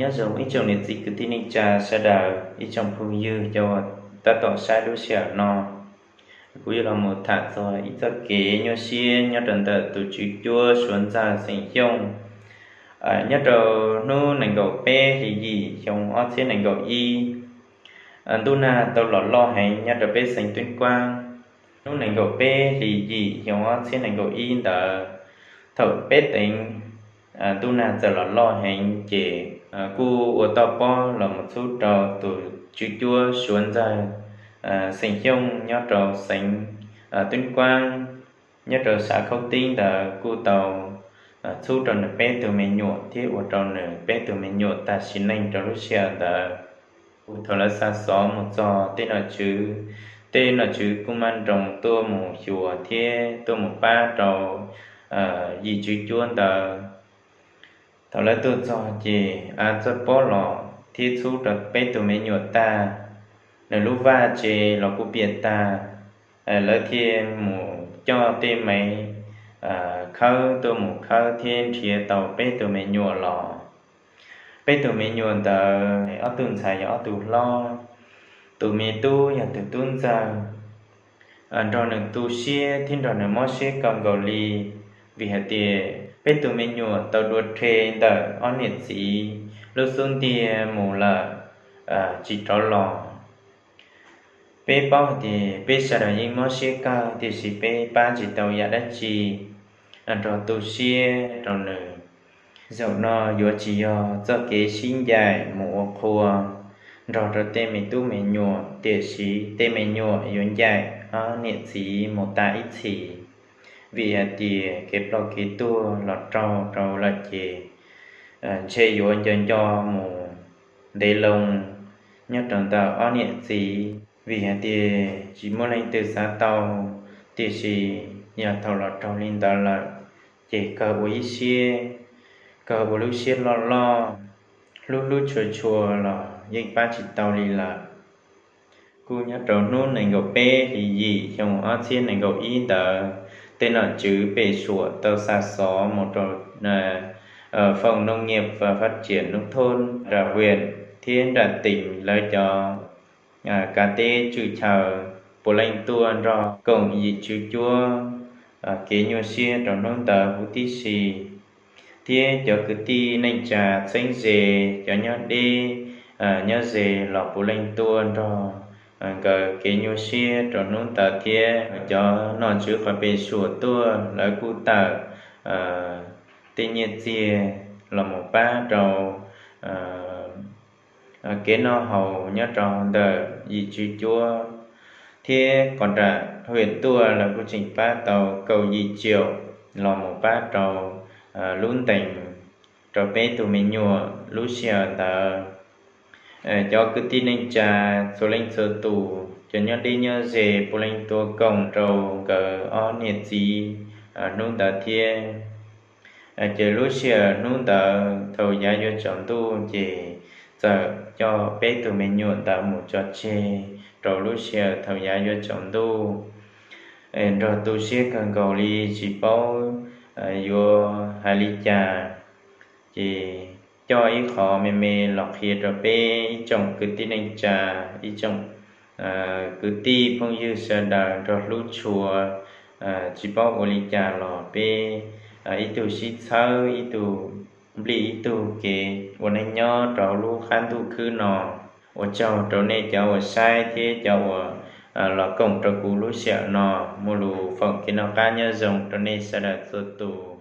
Nyob zoo ib tsoom niam txiv kwv tij neej tsa sawv daws, ib tsoom phooj ywg cov uas tab tom saib lub sij hawm no. Kuv yuav los mus tham txog ib txoj kev nyuaj siab nyob rau ntawm tus tswv cuab Suav ntxawg xeem Xyooj. Nyob rau hnub nees nkaum peb hli yim xyoo ob txhiab nees nkaum ib, ntuj nag tau los loj heev nyob rau peb xeev Tub Kuab. Hnub nees nkaum peb hli yim xyoo ob txhiab nees nkaum ib ntawd, thaum peb teev ntuj nag txawm los loj heev ces kuj ua toj pob los mus txhub rau tus tswv cuab Suav ntxawg xeem Xyooj nyob rau xeev Tub Kuab, nyob rau xav Khaub Tib ntawd kuj tau txhub rau nws peb tug me nyuam thiab ua rau nws peb tug me nyuam tag sim neej rau lub sij hawm ntawd. Thaum lawv xa xov mus txog tej nom tswv, tej nom tswv kuj maj nroos tuaj mus xyuas thiab tuaj mus pab rau yim tswv cuab ntawd. Thaum lawv tuaj txog ces av txoj pob los thiab txhub rau peb tug me nyuam tag, nws lub vaj tse los kuj piam tag. Lawv thiaj mus coj tej maiv khawb tuaj mus khawb thiab nrhiav tau peb tug me nyuam los. Peb tug me nyuam ntawd ob tug ntxhais yog ob tug hlob, tus me tub yog tus tub ntxawg. Nrog nws tu siab thiab nrog nws mob siab kawg nkaus li, vim hais tias peb tug me nyuam tau dua rhe ntawm ob niam txiv lub xub ntiag mus lawm tsis rov los. Peb paub hais tias peb sawv daws yeej mob siab kawg tiam sis peb pab tsis tau yam dab tsi. Nrog tu siab rau nws. Zaum no yuav tsis yog txoj kev sib ncaim mus ua qhua nrog rau tej me tub me nyuam, tiam sis tej me nyuam yuav ncaim ob niam txiv mus tas ib txhis, vim hais tias kev ploj kev tuag los raug rau lawm ces ntshe yuav nco nco mus ntev loo nyob rau ntawm ob niam txiv, vim hais tias tsis muaj leej twg xav tau. Tiam sis yog thaum los raug li ntawd lawm ces kawg ua ib siab, kawg ua lub siab loj loj, hlub hlub tshua tshua los yeej pab tsis tau li lawm. Kuj nyob rau hnub nees nkaum peb hli yim xyoo ob txhiab nees nkaum ib ntawd, tej nom tswv pem Suav tau xa xov mus rau Phòng Nông nghiệp và Phát triển Nông thôn, nram huyện thiab nram tỉnh lawv cov kav teb tswj chaw puav leej tuaj nrog koom yim tswv cuab kev nyuaj siab rau hnub ntawd huv tib si. Thiab cov kwv tij neej tsa txheeb ze, cov nyob deb nyob ze los puav leej tuaj nrog nkawd kev nyuaj siab rau hnub ntawd thiab. Cov nom tswv qhov pem Suav tuaj lawv kuj tawm tej nyiaj txiag los mus pab rau kev noj haus nyob rau ntawm yim tswv cuab, thiab qhov nram hwm tuaj lawv kuj tseem pab tau kaum yim tsiaum los mus pab rau lub ntees rau peb tug me nyuam lub sij hawm ntawd. Cov kwv tij neej tsa txhua leej txhua tus, cov nyob deb nyob ze puav leej tuaj koom rau nkawd ob niam txiv hnub ntawd thiab. Ces lub sij hawm hnub ntawd thaum yav yuav tsaus ntuj ces txawm coj peb tug me nyuam ntawd mus tso tseg rau lub sij hawm thaum yav yuav tsaus ntuj. Nrog tu siab kawg nkaus li tsis paub yuav hais li cas, ces coj ib qho me me los qhia rau peb ib tsoom kwv tij neej tsa, ib tsoom kwv tij phooj ywg sawv daws nrog hlub tshua. Tsis paub ua li cas los peb ib tug sib txhawb ib tug, nplij ib tug kev ua neej nyob rau hauv lub qab ntuj khwb no. Ua tsaug rau nej cov uas saib thiab cov uas los koom rau kuv lub sij hawm no. Muaj lus foom kev noj qab nyob zoo rau nej sawv daws txhua tus.